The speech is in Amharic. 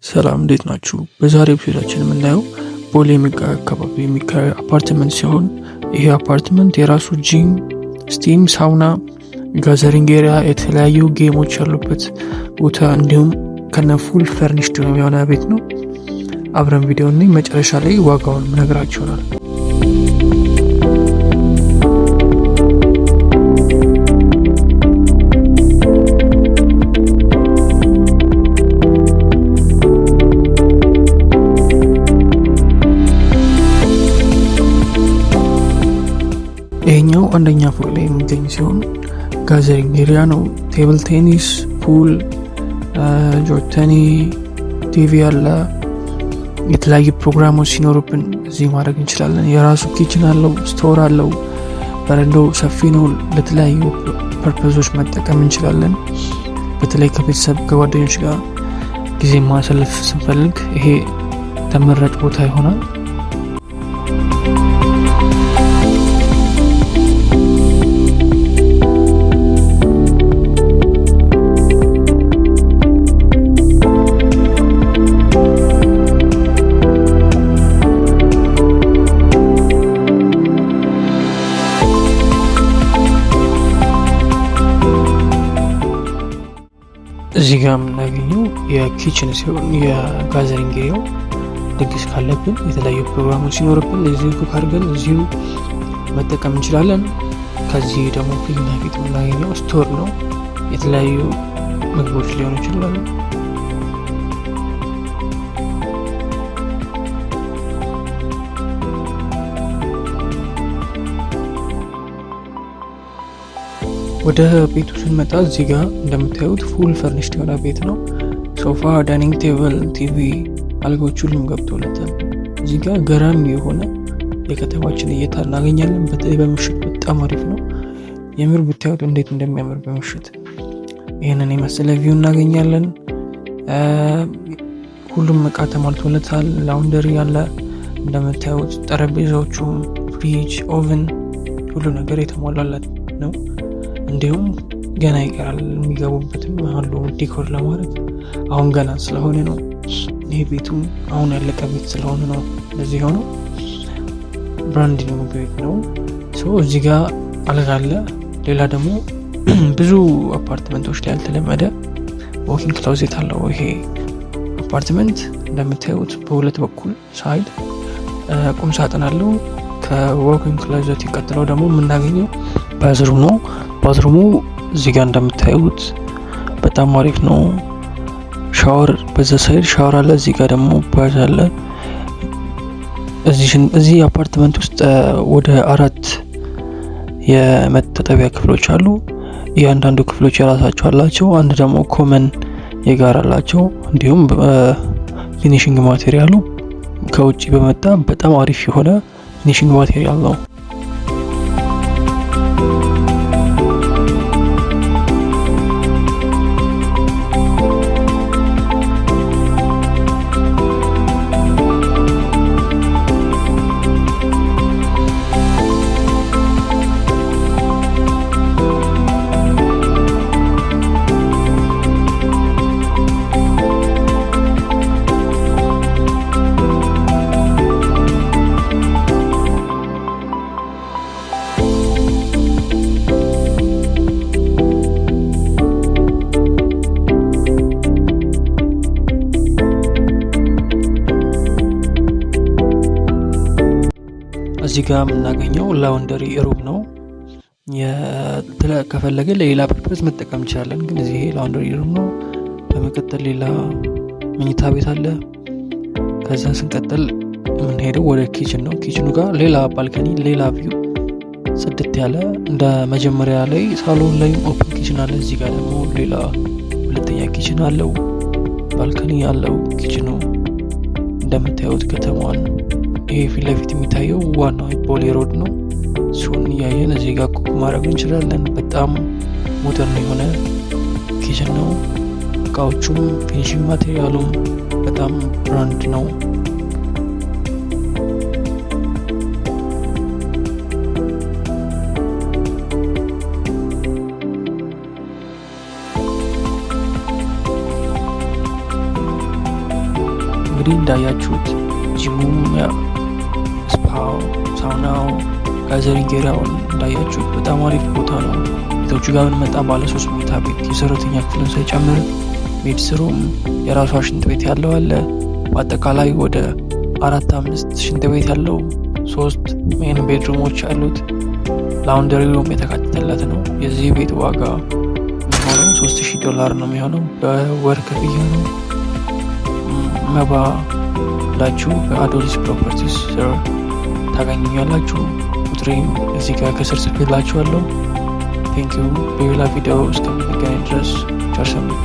ሰላም እንዴት ናችሁ? በዛሬው episode ኣችን የምናየው ቦሌ ሜጋ አካባቢ የሚከራይ አፓርትመንት ሲሆን ይሄ አፓርትመንት የራሱ gym፣ steam፣ sauna፣ gathering area፣ የተለያዩ game ኦች ያሉበት ቦታ እንዲሁም ከነ full furnished የሆነ ቤት ነው። አብረን ቪዲዮ መጨረሻ ላይ ዋጋውን ምነግራችሁ ይሆናል። ይሄኛው አንደኛ ፎቅ ላይ የሚገኝ ሲሆን gathering area ነው። Table tennis፣ pool፣ ጆተኒ፣ ቲቪ አለ። የተለያዩ ፕሮግራሞች ሲኖሩብን እዚህ ማድረግ እንችላለን። የራሱ kitchen አለው፣ store አለው። በረንዳው ሰፊ ነው። ለተለያዩ purpose ኦች መጠቀም እንችላለን። በተለይ ከቤተሰብ ከጓደኞች ጋር ጊዜ ማሳለፍ ስንፈልግ ይሄ ተመራጭ ቦታ ይሆናል። እዚህ ጋር የምናገኘው የ kitchen ሲሆን የ gathering area ው ድግስ ካለብን የተለያዩ ፕሮግራሞች ሲኖርብን እዚሁ cook አድርገን እዚሁ መጠቀም እንችላለን። ከዚህ ደግሞ ፊት ለፊት የምናገኘው store ነው። የተለያዩ ምግቦች ሊሆኑ ይችላሉ። ወደ ቤቱ ስንመጣ እዚህ ጋር እንደምታዩት full furnished የሆነ ቤት ነው። ሶፋ፣ dining table፣ TV፣ አልጋዎች ሁሉም ገብቶለታል። እዚህ ጋር ገራሚ የሆነ የከተማችን እይታ እናገኛለን። በተለይ በምሽት በጣም አሪፍ ነው። የምር ብታዩት እንዴት እንደሚያምር በምሽት ይህንን የመሰለ view እናገኛለን። ሁሉም እቃ ተሟልቶለታል። Laundry አለ እንደምታዩት፣ ጠረጴዛዎቹ፣ ፍሪጅ፣ oven ሁሉ ነገር የተሟላለት ነው። እንዲሁም ገና ይቀራል የሚገቡበትም አሉ decor ለማድረግ አሁን ገና ስለሆነ ነው። ይሄ ቤቱ አሁን ያለቀ ቤት ስለሆነ ነው እንደዚህ ሆነው። Brand new ቤት ነው። እዚህ ጋር አልጋ አለ። ሌላ ደግሞ ብዙ አፓርትመንቶች ላይ ያልተለመደ walking closet አለው ይሄ አፓርትመንት። እንደምታዩት በሁለት በኩል side ቁም ሳጥን አለው። ከ walking closet ቀጥለው ደግሞ የምናገኘው bathroom ነው። Bathroom ኡ እዚህ ጋር እንደምታዩት በጣም አሪፍ ነው። ሻወር በዛ side shower አለ፣ እዚህ ጋር ደግሞ bath አለ። እዚህ አፓርትመንት ውስጥ ወደ 4 የመታጠቢያ ክፍሎች አሉ። እያንዳንዱ ክፍሎች የራሳቸው አላቸው። አንድ ደግሞ common የጋራ አላቸው። እንዲሁም finishing material ኡ ከውጭ በመጣ በጣም አሪፍ የሆነ finishing material ነው። እዚህ ጋር የምናገኘው laundry room ነው። ከፈለገ ለሌላ purpose መጠቀም እንችላለን፣ ግን እዚህ laundry room ነው። በመቀጠል ሌላ መኝታ ቤት አለ። ከዛ ስንቀጥል የምንሄደው ወደ kitchen ነው። Kitchen ኡ ጋር ሌላ balcony፣ ሌላ view፣ ጽድት ያለ እንደ መጀመሪያ ላይ ሳሎን ላይም open kitchen አለ። እዚህ ጋር ደግሞ ሌላ ሁለተኛ kitchen አለው፣ balcony አለው kitchen ኡ። እንደምታዩት ከተማዋን ይሄ ፊት ለፊት የሚታየው ዋናው ቦሌ road ነው። እሱን እያየን እዚህ ጋር cook ማድረግ እንችላለን። በጣም modern የሆነ kitchen ነው። እቃዎቹም finishing material ኡም በጣም brand ነው። እንግዲህ እንዳያችሁት ጂሙም፣ spa ው፣ sauna ው፣ gathering area ውን እንዳያችሁት በጣም አሪፍ ቦታ ነው። ቤቶቹ ጋር ብንመጣ ባለ 3 መኝታ ቤት የሰራተኛ ክፍልን ሳይጨምር maid's room፣ የራሷ ሽንት ቤት ያለው አለ። በአጠቃላይ ወደ አራት አምስት ሽንት ቤት ያለው፣ ሶስት main bedroom ኦች ያሉት፣ laundry room የተካተተለት ነው። የዚህ ቤት ዋጋ የሚሆነው $3000 ነው የሚሆነው። በወር ክፍያ ነው። መባ ብላችሁ በአዶሊስ Properties ስር ታገኙኛላችሁ። ቁጥሬም እዚህ ጋር ከስር ጽፌላችኋለሁ። Thank you። በሌላ ቪዲዮ እስከምንገናኝ ድረስ ቸር ሰንብቱ።